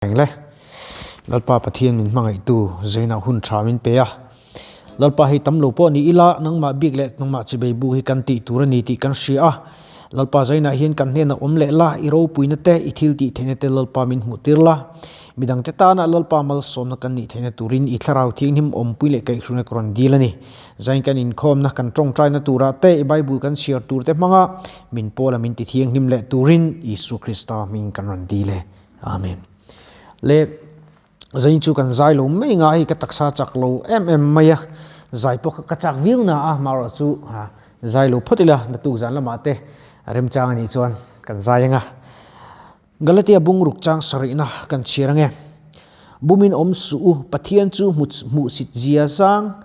Eng le? Lalpa Pathian min hmangaihtu Zainah hun tha min pe a. Lalpa hei tam lo pawh ni ila, nangmah bik leh nangmah chibei bu hi kan tih tur a ni tih kan hria a. Lalpa Zainah hian kan hnenah awm leh la, i ropuina te, i thil tih theihna te Lalpa min hmuh tir la. Midangte tana Lalpa malsawmna kan nih theihna turin i thlarau thianghlim awmpui leh kaihhruina ka rawn dil a ni. Zain kan inkhawmna kan tawngtaina turah te, i Bible kan chhiar turte hmanga min pawla min ti thianghlim leh turin Isua Krista hming kan rawn dil e. Amen. Le zain chu kan zai lo mai nga hei ka taksa chak lo em em mai a, zai pawh kha ka chak viau na a, marawh chu zai lo phawt ila naktuk zan lamah te remchang anih chuan kan zai anga. Galatia bungruk chang sarihna kan chhiar ange. Bumin awm suh u, Pathian chu hmuhsit zia zang,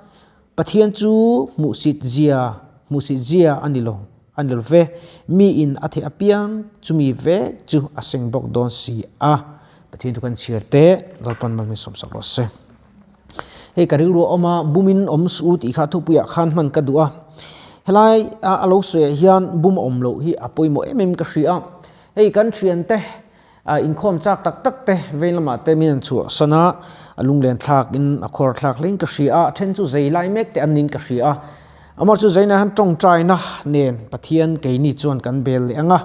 Pathian chu hmuhsit zia, hmuhsit zia a ni lo, a ni lo ve. Mi in a theih apiang chumi vek chu a seng bawk dawn si a. Pathian thu kan chhiar teh, Lalpan malmin sawmsak rawh se. Hei ka rilru a awm a, bumin awm suh u tih kha thupuiah khan hman ka duh a. Helai a lo sawiah hian bum a awm loh hi a pawimawh em em ka hria a. Hei kan thiante inkhawm chak tak tak te vei lamah te min an chhuah san a, a lunglen thlak in a khawr thlak hlein ka hria a, a then chu zei lai mek te an niin ka hria a. Amah chu Zaina hian tawngtaina nen Pathian keini chuan kan bel leh ang a.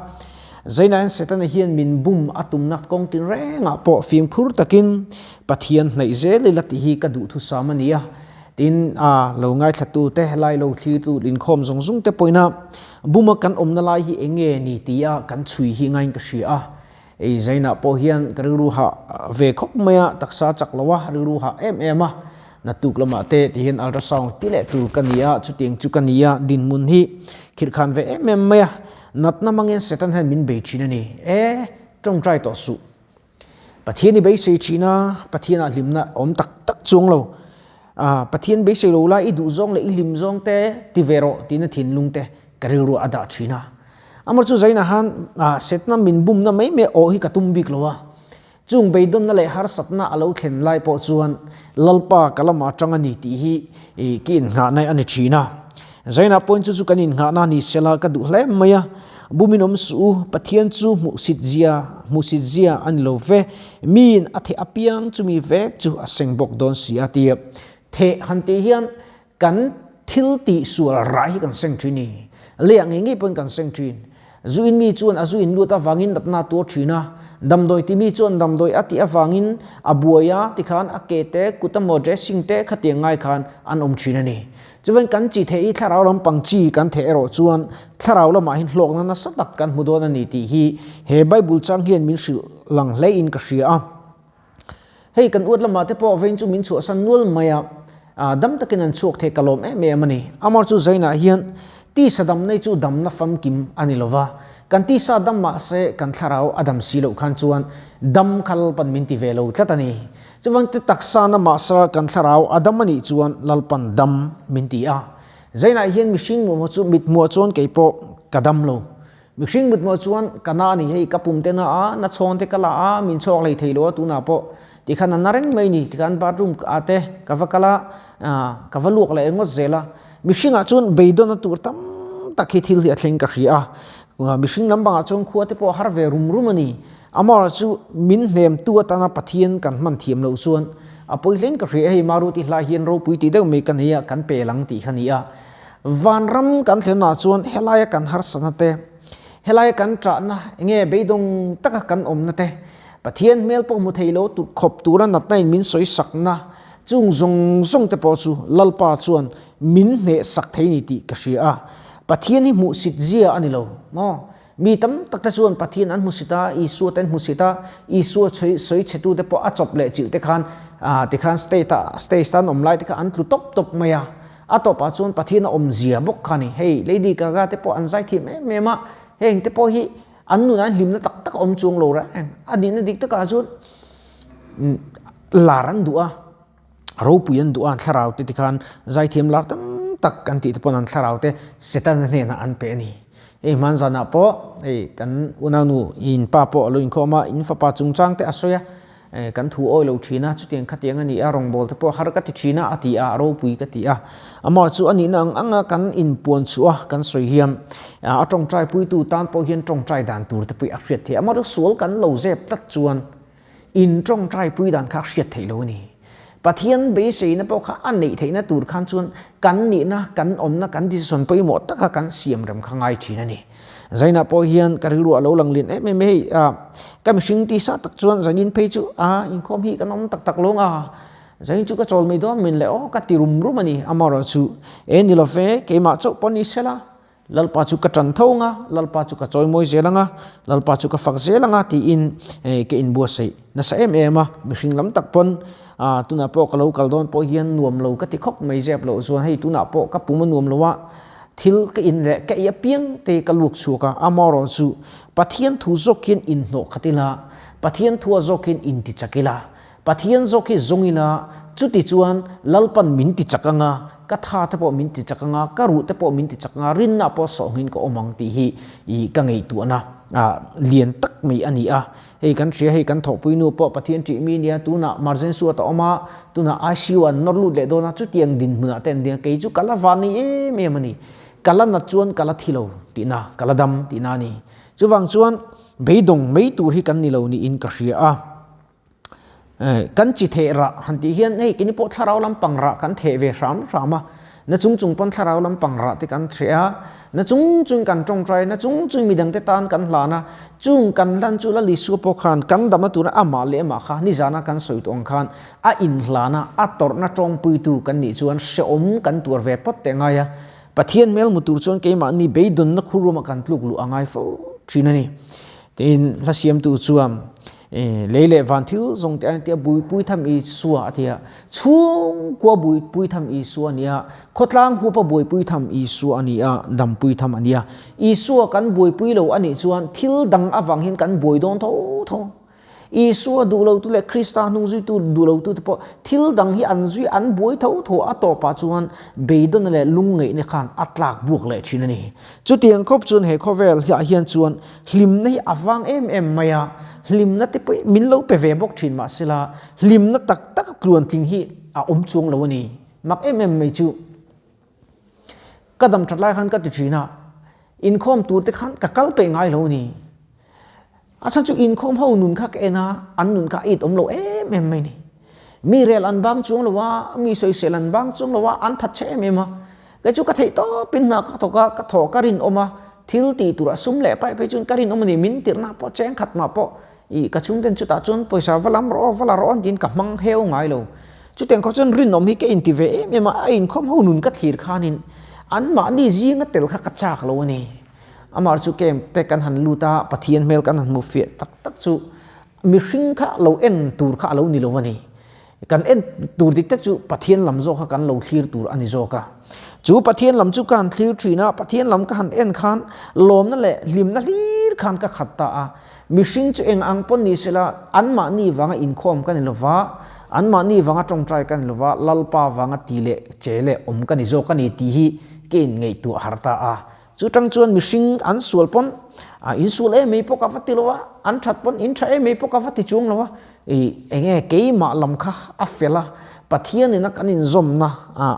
Zaina hian Setana hian min bum a tumna kawng tinrengah pawh fimkhur takin Pathian hnaih zel ila tih hi ka duhthusam a ni a. Tin, a lo ngaithlatute, helai lo thlirtu inkhawm zawng zawng te pawhin a buma kan awmna lai hi eng nge ni tia kan chhui hi ngaiin ka hria a. Ei Zainah pawh hian ka rilru hah ve khawp mai a, taksa chak lo a, rilru hah em em a. Naktuk lamah te ti hian ultrasound ti leh tur ka ni a, chutiang chu ka ni a, dinhmun hi khirhkhan ve em em mai a. Natna hmangin Satan hian min bei thin a ni. E, tawngtai tawh suh. Pathian i beisei thin a, Pathianah hlimna awm tak tak chuang lo. Pathian beisei lo la i duh zawng leh i hlim zawng te ti ve rawh tiin a thinlung te ka rilru a dah thin a. Amah chu Zaina khan setna min bumna mai mai awh hi ka tum bik lo a. Chung beidawnna leh harsatna a lo thlen lai pawh chuan Lalpa ka lamah atang a ni tih hi ka innghahna a ni thin a. Zaina pawhin chu chu kan innghahna ni sela ka duh hle mai a. Bumin awm suh u, Pathian chu hmuhsit zia, hmuhsit zia a ni lo ve, miin a theh apiang chumi vek chu a seng bawk dawn si a ti. Theh han tih hian kan thil tih sual rah hi kan seng thin ni. Leiah ngei ngei pawhin kan seng thin. Zu in mi chuan a zu in lut avangin natna a tuar thin a, damdawi ti mi chuan damdawi a tih avangin a buai a, tikhan a ke te, kut emaw dressing te khatiang ngai khan an awm thin a ni. Chuvain kan chi theh hi thlarau lampang chi kan theh erawh chuan thlarau lamah hian hlawkna nasa tak kan hmu dawn a ni tih hi he Bible chang hian min hrilh lang hlein ka hria a. Hei kan uat lamah te pawh vein chu min chhuahsan nual mai a, dam takin an chhuak thei ka lawm em em a ni. Amar chu Zainah hian tisa dam nei chu damna famkim a ni lova, kan tisa dam mah se kan thlarau a dam si loh khan chuan dam kha Lalpan min ti ve lo tlat a ni. Chuvang te taksa na mahsa kan thlarau a dam a nih chuan Lalpan dam min ti a. Zainah hian mihring muahmaw chu mit hmuah chuan kei pawh ka dam lo. Mihring mut hmuah chuan ka na a ni hei ka pum te na a, na chhawng te ka la a, min chhawk hlei thei lo a tunah pawh tikhan a na reng mai ni tikhan bathroom ah te ka va kal a, ka va luak leh ringawt zel a. Mihringah chuan beidawn a tur tam tak hi thil hi a thleng ka hria a. Mihring lam bangah chuan khua te pawh a har ve rum rum a ni. Amaherawhchu chu min hnemtu atana Pathian kan hman thiam loh chuan a pawi hlein ka hria hei Maruti hla hian ropui tih deuh mai ka nei a, kan pe lang tih kha ni a. Vanram kan thlenah chuan helaia kan harsatna te, helaia kan ṭahna enge beidawng taka kan awmna te, Pathian hmel pawh hmu thei lo tur khawp tura natna in min sawi sakna chung zawng zawng te pawh chu Lalpa chuan min hneh sak thei ni tih ka hria a. Pathian hi hmuhsit zia a ni lo maw? Mi tam tak te chuan Pathian an hmusit a, Isua te an hmusit a, Isua sawi chhetu te pawh a chawp leh chilh te khan tikhan state ah stage tan awm lai te kha an tlu tawp tawp mai a. A tawpah chuan Pathian a awmzia bawk kha a ni. Hei Lady Gaga te pawh an zai thiam em em a, heng te pawh hi an nunah an hlimna tak tak a awm chuang lo reng. A nihna dik takah chuan lar an duh a, ropui an duh a, an thlarau te tikhan zaithiam lar tam tak an tih te pawn an thlarau te Setana hnenah an pe a ni. Hei hman zanah pawh hei kan unaunu in pa pawh a lo inkhawm a, in fapa chungchang te a sawi a, kan thu awi lo thin a, chutiang khatiang a ni a, rawngbâwl te pawh har ka ti thin a, a ti a, a ropui ka ti a. Amah chu a nihna ang anga kan inpuan chhuah a kan sawi hian a tawngtai puitu tan pawh hian tawngtai dan tur te pawh a hriat theih a, amah chu sual kan lo zep tlat chuan. in tawngtai pui dan kha hriat theih lo a ni. Pathian beiseina pawh kha a neih theihna tur khan chuan kan nihna, kan awmna, kan decision pawimawh taka kan siam rem kha ngai thin a ni. Zainah pawh hian ka rilru a lo lang lian em em a, hei ka mihring tisa tak chuan zanin phei chu a inkhawm hi kan awm tak tak lo ang a, zain chu ka chawl mai dawn min le aw ka ti rum rum a ni. Amaherawhchu e ni lo ve, keimah chauh pawh ni sela Lalpa chu ka tan tho anga, Lalpa chu ka chawimawi zel anga, Lalpa chu ka fak zel anga tiin ka inbuatsaih nasa em em a. Mihring lam tak pawn tunah pawh ka lo kal dawn pawh hian nuam lo ka ti khawp mai zep loh chuan hei tunah pawh ka pum a nuam lo a, thil ka in leh ka ei apiang te ka luak chhuak a, amaherawh chu Pathian thu zawk hian inhnawh khat ila, Pathian thua zawk hian intichak ila, Pathian zawk hi zawng ila, chuti chuan Lalpan min ti chak anga, ka tha te pawh min ti chak anga, ka ruh te pawh min ti chak anga, rinna pawh sawhngin ka awm ang tih hi i ka ngaihtuahna lian tak mai a ni a. Hei kan hria, hei kan thawhpui nu pawh Pathian ṭih mi nia, tunah emergency ward a awm a, tunah ICU an nawr lut leh dawn a, chutiang dinhmunah te an ding a, kei chu ka la van nei em em a ni. Ka la nat chuan ka la thi lo tihna, ka la dam tihna a ni. Chuvang chuan beidawng mai tur hi kan ni lo niin ka hria a. Kan chi theh rah han tih hian hei keini pawh thlarau lampang rah kan theh ve hram hram a, na chung chung pawn thlarau lampang rah te kan hreh a, na chung chung kan tawngtai, na chung chung midang te tan kan hlan a, chung kan hlan chu Lal Isua pawh khan kan dam a tura amah leh amah kha nizana kan sawi tawh ang khan a inhlan a, a tawrhna tawngpuitu kan nih chuan hrehawm kan tuar ve pawt teh ngai a, Pathian hmel hmu tur chuan keimahni beidawnna khur ruma kan tluk luh a ngai fo thin a ni. Tin, hla siamtu chuan Lei leh van thil zawng te an tia buipui tham Isua a tia, chhungkua buipui tham Isua a nia, khawtlang hupa buaipui tham Isua a nia, dampui tham a nia. Isua kan buaipui lo a nih chuan thil dang avang hian kan buai dawn tho tho. Isua duh lotu leh Krista hnung zuitu duh lotute pawh thil dang hi an zui an buai tho tho a tawpah chuan beidawnna leh lungngaihna khan a tlak buak leh thin a ni. Chutiang khawp chuan he khawvel ah hian chuan Hlimna hi a vang em em mai a, hlimna te pawh min lo pe ve bawk thin mahsela hlimna tak tak tluantling hi a awm chuang lo a ni. Mak em em mai chu ka dam that lai khan ka ti thin a, inkhawm tur te khan ka kal peih ngai lo a ni. A chhan chu inkhawm ho nun kha ka en a, an nun kha a it awm lo em em mai a ni. Mi rel an bang chuang lo a, mi sawisel an bang chuang lo a, an that che em em a. Kei chu ka theih tawpin hna ka thawk a, ka thaw ka rinawm a, thil tih turah sum leh paih phei chuan ka rinawm a ni, min tirhna pawh cheng khat mah pawh ih ka chhungten chutah chuan pawisa va lam rawh aw, va la rawh aw tiin ka hmang heu ngai lo. Chutiang khawp chuan rinawm hi ka inti ve em em a, a inkhawm ho nun ka thlir khanin anmahni zinga tel kha ka chak lo a ni. Amah chu camp te kan han lut a, Pathian hmel kan han hmu fiah tak tak chu mihring kha lo en tur kha a lo ni lo a ni. Kan en tur dik tak chu Pathian lam zawk kha kan lo thlir tur a ni zawk a. Chu Pathian lam chu ka han thlir thin a, Pathian lam ka han en khan lawmna leh hlimna hlir khan ka khat ta a. Mihring chu eng ang pawn ni sela anmahni vanga inkhawm ka ni lova, anmahni vanga tawngtai ka ni lova, Lalpa vanga ti leh che leh awm ka ni zawk a ni tih hi ka inngaihtuah harh ta a. Chu tang chuan mihring an sual pawn a in sual em mai pawh ka va ti lo a, an that pawn in tha em mai pawh ka va ti chuang lo a, i enge keimah lam kha a fel a, Pathian ina kan inzawmna a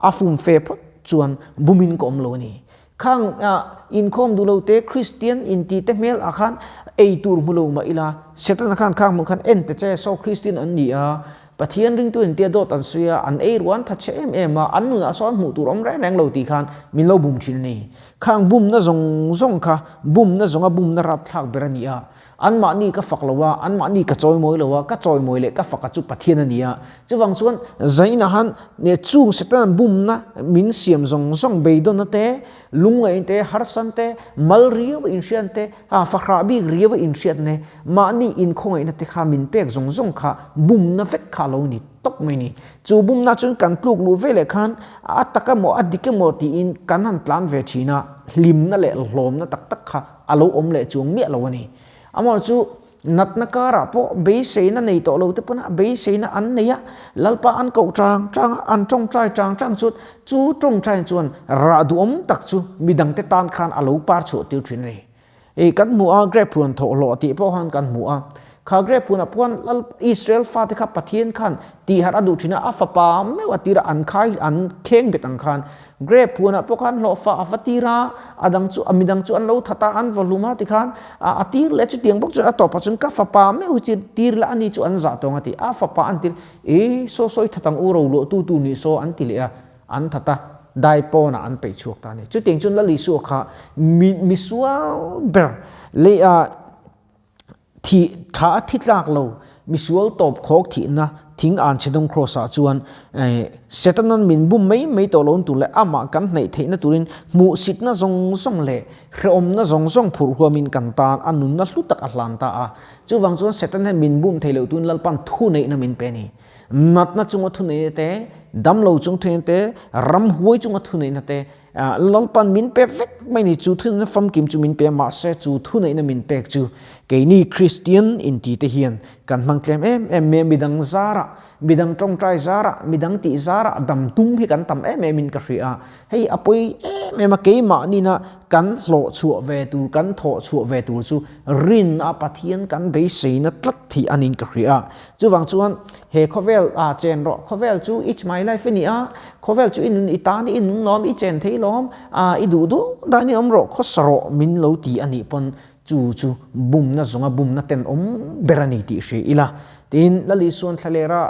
a fum fe phawt chuan bumin ka awm lo a ni. Khang a inkhawm duh lo te Kristian inti te hmel ah khan ei tur hmu lo mah ila, Setana khan khang hmuh khan en te che saw Kristian an ni a, Pathian ringtu in tia dawt an sawi a, an ei ruan that che em em a, an nunah sawn hmuh tur awm reng reng lo tih khan min lo bum thin a ni. Khang bumna zawng zawng kha bumna zawnga bumna rapthlak ber a ni a, anmahni ka fak lo a, anmahni ka chawimawi lo a, ka chawimawi leh ka faka chu Pathian a ni a. Chuvang chuan zainah han chung Satan bumna min siam zawng zawng beidawnna te, lungngaihna te, harsan te, mal riau a inhriatna te, A fahrah bik riau a inhriatna mahni inkhawngaihna te kha min pek zawng zawng kha bumna vek kha a lo ni tawp mai ni. Chu bumna chuan kan tluk luh ve leh khan a tak emaw a dik emaw tiin kan han tlan ve thin a, hlimna leh hlawmna tak tak kha a lo awm leh chuang miah lo a ni. Amaherawhchu chu natna karah pawh beiseina nei tawh lo te pawn a beiseina an nei a, Lalpa an koh chang chang a, an tawngtai chang chang chuan chu tawngtai chuan rah duhawm tak chu midangte tan khan a lo par chhuah tir thin a ni. Hei kan hmu a, grape huan thawh hlawh tih pawh khan kan hmu a. Kha grep hunah pawh khan Lal Israel fate kha Pathian khan tihharh a duh thin a, a fapa meuh a tir a, an khai an kheng bet ang khan grep hunah pawh khan hlawhfa a va tir a, a dang chu midang chu an lo that a, an va hlum a tikhan a tir leh chutiang bawk chuan a tawpah chuan ka fapa meuh hi chu tir la ani chu an zah tawng a ti, a fapa an tir e saw sawi that ang u ro luah tu tu nih saw an ti leh a, an that a, dai pawnah an peih chhuak ta a ni. Chutiang chuan Lal Isua kha mi misual ber lei a. Thih tha a thi tlak lo, misual tawp khawk thihna thing an chhe dawng Kraws ah chuan Setanan min bum mai mai tawh lo tur leh amah kan hnaih theihna turin hmuhsitna zawng zawng leh hrehawmna zawng zawng phurh huamin kan tan a nunna hlu tak a hlan ta a. Chuvang chuan Satan hian min bum thei lo turin Lalpan thuneihna min pe a ni. Natna chunga thuneihna te, damlo chung thuneihna te, ramhuai chunga thuneihna te, Lalpan min pe vek mai ni, chu thuneihna famkim chu min pe a, mahse chu thuneihna min pek chu keini Kristian inti te hian kan hmang tlem em em mai a, midang zarah, midang tawngtai zarah, midang tih zarah dam tum hi kan tam em em in ka hria a, hei a pawi em em a, keimahnina kan hlawh chhuah ve tur, kan thawh chhuah ve tur chu rin a Pathian kan beiseina tlat thei a niin ka hria a. Chuvang chuan he khawvel ah chen rawh, khawvel chu it's my life i ni a, khawvel chu i nun i tan i nun lawm, i chen thei lawm, ah i duh duh dan i awm rawh, khawsa rawh min lo ti a nih pawn chu chu bumna zawnga bumna tenawm ber a ni tih hria ila. Tin, Lal Isuan thlalera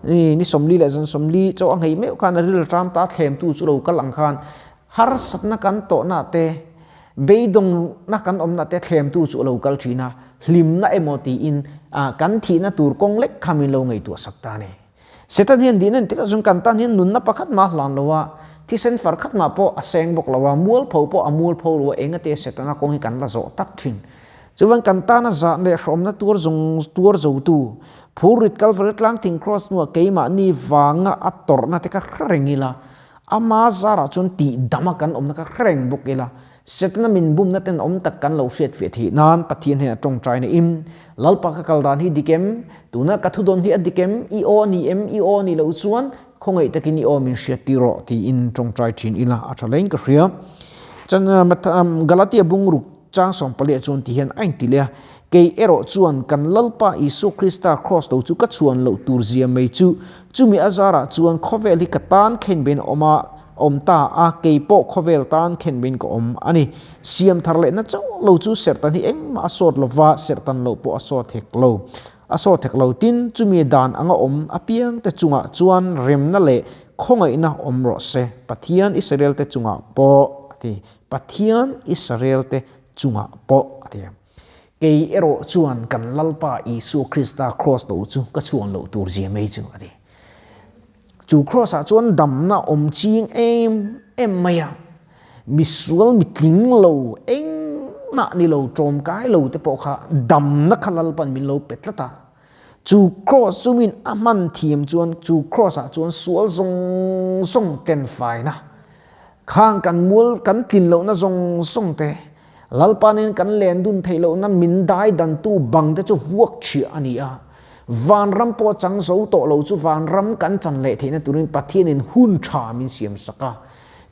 ni 40 leh zan 40 chaw a nghei meuh khan a ril ram ta thlemtu chu lo kal ang khan harsatna kan tawhna te, Beidawngna kan awmna te thlemtu chu a lo kal thin a, hlimna emaw tiin kan thihna tur kawng lek kha min lo ngaihtuah sak ta a ni. Satan hian dihna engtik ah chuan kan tan hian nunna pakhat mah a hlan lo a, thisen far khat mah pawh a seng bawk lo a, mualpho pawh a mualpho lo a, engate Setana kawng hi kan la zawh tak thin. Chuvan kan tana zah leh hrawmna tuar zawng tuar zotu, phurrit Kalvari tlang thing cross hnuah keimahni vanga a tawrhna te kha hre reng ila, Ama zarah chuan tih dama kan awmna kha hre reng bawk ila, Setana min bumna ten awm tak kan lo hriat fiah theih nan Pathian hian a tawngtai na im. Lalpa ka kal dan hi dik em? Tuna ka thu dawn hi a dik em? I aw a ni em? I aw a nih loh chuan khawngaih takin i aw min hriat tir rawh tiin tawngtai thin ila a tha hlein ka hria. Chan Galatia bungruk chang 14 ah chuan ti hian a inti leh a, Kei erawh chuan kan Lalpa Isua Krista Kraws lo chu ka chhuan loh tur zia mai chu, chumi a zarah chuan khawvel hi ka tan khenbein a awm a, awm ta a, kei pawh khawvel tan khenbein ka awm a ni. Siam thar lehna chauh lo chu serhtan hi engmah a sawt lova, serhtan loh pawh a sawt hek lo. A sawt hek lo. Tin, chumi dan anga awm apiangte chungah chuan remna leh khawngaihna awm rawh se, Pathian Israelte chungah pawh a ti. Pathian Israelte chungah pawh a ti. Kei erawh chuan kan Lalpa Isua Krista Kraws lo chu ka chhuan loh tur zia mai chu a ti. Chu Kraws ah chuan damna awm ching em em mai a, misual mitling lo engmah ni lo tawmkai lo te pawh kha damna kha Lalpan min lo pe tlat a. Chu Kraws chu min a hman thiam chuan chu Kraws ah chuan sual zawng zawng ten faina khang kan mual kan tlin lohna zawng zawng te Lalpa nen kan len dun theih lohna min dai dantu bang te chu vuak chhiah a ni a. Vanram pawh chang zo tawh lo chu vanram kan chan leh theihna turin Pathianin hun tha min siam sak a.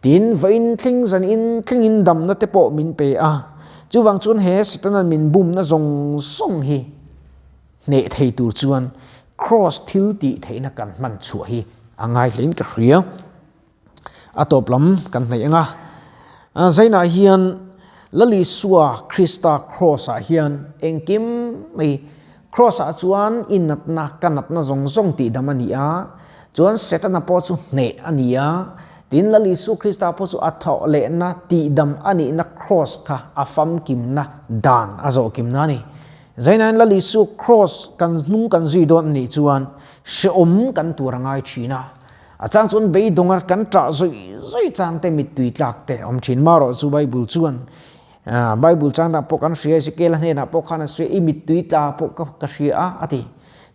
Tin, vawiin thleng zanin thlengin damna te pawh min pe a. Chuvang chuan he Setana'n min bumna zawng zawng hi hneh thei tur chuan Kraws thil tih theihna kan hman chhuah hi a ngai hlein ka hria. A tawp lam kan hnaih ang a, Zainah hian Lal Isua Krista Kraws ah hian engkim mai Kraws ah chuan i natna ka natna zawng zawng tih dam a ni a, chuan Setana pawh chu hneh a ni a, tin Lal Isua Krista pawh chu a thawh lehna tih dam a nihna Kraws kha a famkimna dan a zawhkimna a ni. Zainain Lal Isua Kraws kan hnung kan zui dawn a nih chuan hrehawm kan tur a ngai thin a. A chang chuan beidawnga kan ṭah zawih zawih chang te mittui tlak te a awm ṭhin. Marawh chu Bible chuan Bible changah pawh kan hria Ezekiel-a hnenah pawh khan a sawi i mittui tla pawh ka ka hria a a ti.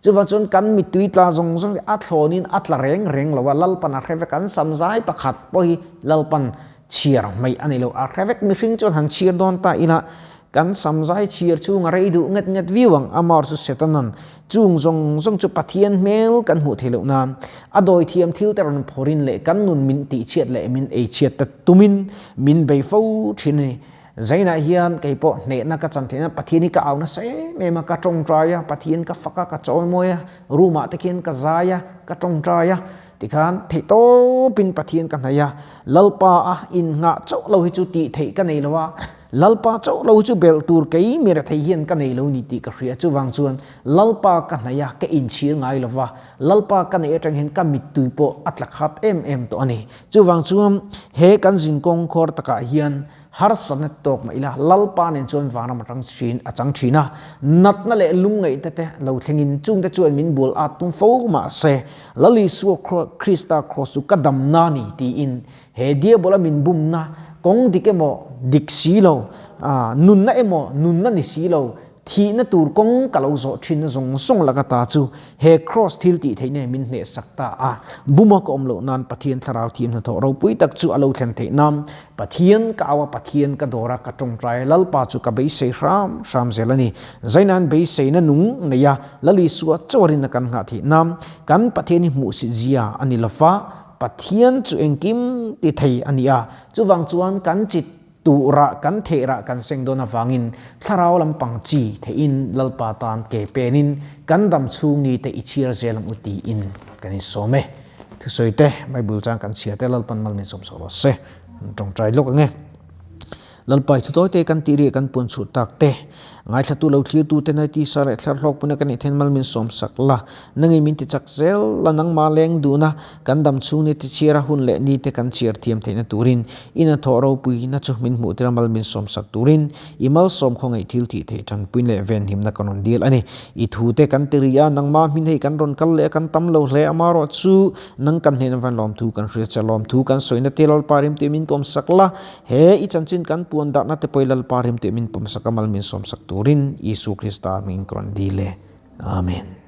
Chuvang chuan kan mittui tla zawng zawng hi a thlawnin a tla reng reng lo a, Lalpan a hre vek an samzai pakhat pawh hi Lalpan chhiar hmaih a ni lo. A hre vek mihring chuan han chhiar dawn ta ila Kan samzai chhir chhunga rei duh nget nget viau ang, amar chu Setanan chung zawng zawng chu Pathian hmel kan hmuh theih loh nan a dawi thiam thil te rawn phawrin leh kan nun min tihchhiat leh min eichhiat ta tumin min bei fo thin a ni. Zainah hian kei pawh hnehna ka chan theihna Pathian hi ka au nasa em em a, ka tawngtai a, Pathian ka fak a, ka chawimawi a, room ah te khian ka zai a, ka tawngtai a, tikhan theihtawpin Pathian ka hnaih a, Lalpa a innghah chauh lo hi chu tih theih ka nei lo a, Lalpa chauh lo hi chu belh tur kei mi rethei hian ka nei lo ni tih ka hria, chuvang chuan Lalpa ka hnaih a, ka inchhir ngai lo va, Lalpa ka neih atang hian ka mittui pawh a tla khat em em tawh a ni. Chuvang chuan he kan zinkawng khuar takah hian harsatna tawk mah ila Lalpa nen chuan vanram atang thin a chang thin a, natna leh lungngaihte te lo thlengin chungte chuan min bual at tum fo mah se Lal Isua Krista kraws chu ka damna ni tiin he diabola min bumna kawng dik emaw dik si lo, nunna emaw nunna ni si lo Thihna tur kawng ka lo zawh thinna zawng zawng laka ta chu he Kraws thil tih theih nen min hnehsak ta a. Buma ka awm loh nan Pathian thlarau thiam hnathawh ropui tak chu a lo thlen theih nan Pathian ka au a, Pathian ka dawr a, ka tawngtai a, Lalpa chu ka beisei hram hram zel a ni. Zainan beiseina nung nei a, Lal Isua chaw rinna kan nghah theih nan kan Pathian hi hmuhsit zia a ni lova, Pathian chu engkim ti thei a ni a, chuvang chuan kan chit Tuh rah kan theh rah kan seng dawn avangin thlarau lampang chi theihin Lalpa tan ke penin kan dam chhung ni te i chhiar zel ang u tiin kan insawm e. Thusawi te, Bible chang kan chhia te Lalpan mal min sawm sak rawh se. An tawngtai lawk ang e. Lalpa i thutawi te kan tih rih kan puan chhuh tak te, ngaithlatu lo thlirtu te nai tisa leh thlar hlawk puna kan nih then mal min sawm sak la. Nangin min ti chak zel la nangmah leng duhna kan dam chhung ni te chhiar a hun leh ni te kan chhiar thiam theihna turin in a thawh ropui na chu min hmuh tir a mal min sawm sak turin i malsawm khawngaih thil thih theih tanpuin leh venhimna kan rawn dil a ni. I thu te kan ti ri a, nangmah hmin hei kan rawn kal leh a kan tam lo hle amarawh chu nang kan hnena van lawmthu kan hria che lawmthu kan sawina te Lalpa rim tih min pawm sak la, he i chanchin kan puan darhna te pawh i Lalpa rim tih min pawm sak a mal min sawm sak turin Isua Krista hmingin ka rawn dil e. Amen.